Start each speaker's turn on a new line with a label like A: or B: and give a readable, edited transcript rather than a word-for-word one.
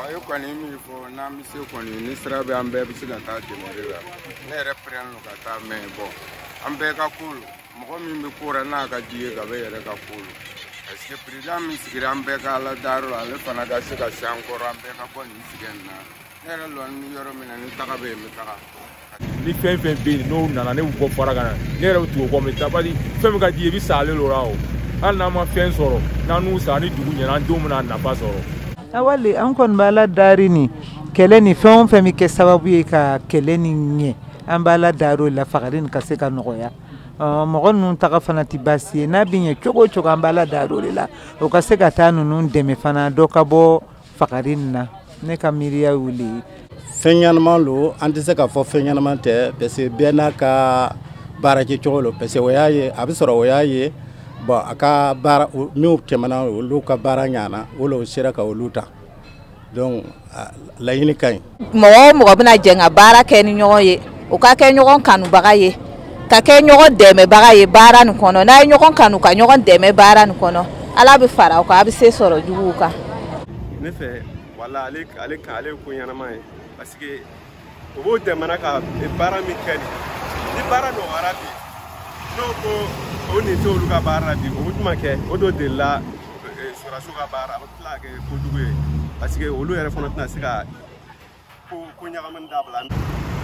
A: A ye kɔni min fɔ, n'an bɛ se kɔni, ni sira bɛ, an bɛɛ bɛ se ka taa dɛmɛ la. Ne yɛrɛ pɛrɛn don ka taa, mais bon, an bɛɛ ka ko lo. Mɔgɔ min bɛ ko la n'a ka di ye, ka bɛ yɛrɛ ka ko lo, parce que président min sigira, an bɛɛ ka Ala dayɔrɔ la, ale fana ka se ka se an kɔrɔ, an bɛɛ ka bɔ nin sɛgɛn nin na. Ne yɛrɛ lɔni ni yɔrɔ min na, ni taga bɛ yen, n bɛ taga.
B: Ni fɛn fɛn bɛ yen n'o nana, ne bɛ bɔ fara ka na, ne yɛrɛ bɛ tugu o kɔ, n bɛ taa, parce que fɛn min ka di ye, i bɛ sa ale la. O hali n'an ma fɛn sɔrɔ, n'an n'u sara ni dugu ɲɛna, an denw bɛna nafa sɔrɔ.
C: Awali, an kɔni b'a la dari ni kɛlɛ ni fɛn o fɛn bɛ kɛ sababu ye ka kɛlɛ ni ɲɛ, an b'a la dari o la, fagali nin ka se ka nɔgɔya. Mɔgɔ ninnu taga fana tɛ baasi ye. N'a bɛ ɲɛ cogo o cogo, an b'a la dari o de la, o ka se ka taa ninnu dɛmɛ fana, dɔ ka bɔ fagali nin na. Ne ka miiriya y'o de ye.
D: Fɛn ɲɛnama lo, an tɛ se k'a fɔ fɛn ɲɛnama tɛ, parce que bɛɛ n'a ka baara kɛcogo lo, parce que o y'a ye a bɛ sɔrɔ, o y'a ye bon, a ka baara minnu tɛmɛna, olu ka baara ɲana, o la o sera ka olu ta. Donc laɲini ka ɲi.
E: Mɔgɔ o mɔgɔ bɛna jɛ ka baara kɛ ni ɲɔgɔn ye, o ka kɛ ɲɔgɔn kanubaga ye, ka kɛ ɲɔgɔn dɛmɛbaga ye baara nin kɔnɔ. N'a ye ɲɔgɔn kanu ka ɲɔgɔn dɛmɛ baara nin kɔnɔ, Ala bɛ fara aw kan, a bɛ se sɔrɔ juguw kan.
F: Ne fɛ, wala ale kan, ale ye ko ɲɛnama ye, parce que o b'o dɛmɛna ka baara min kɛ nin, ni baara nɔgɔyara bi, n'o ko o nin tɛ olu ka baara la bi, o bɛ jumɛn kɛ? O dɔ delila sɔrɔdasiw ka baara, a bɛ tila ka kɛ kojugu ye, parce que olu yɛrɛ fana tɛna se ka ko ɲagamini dabila.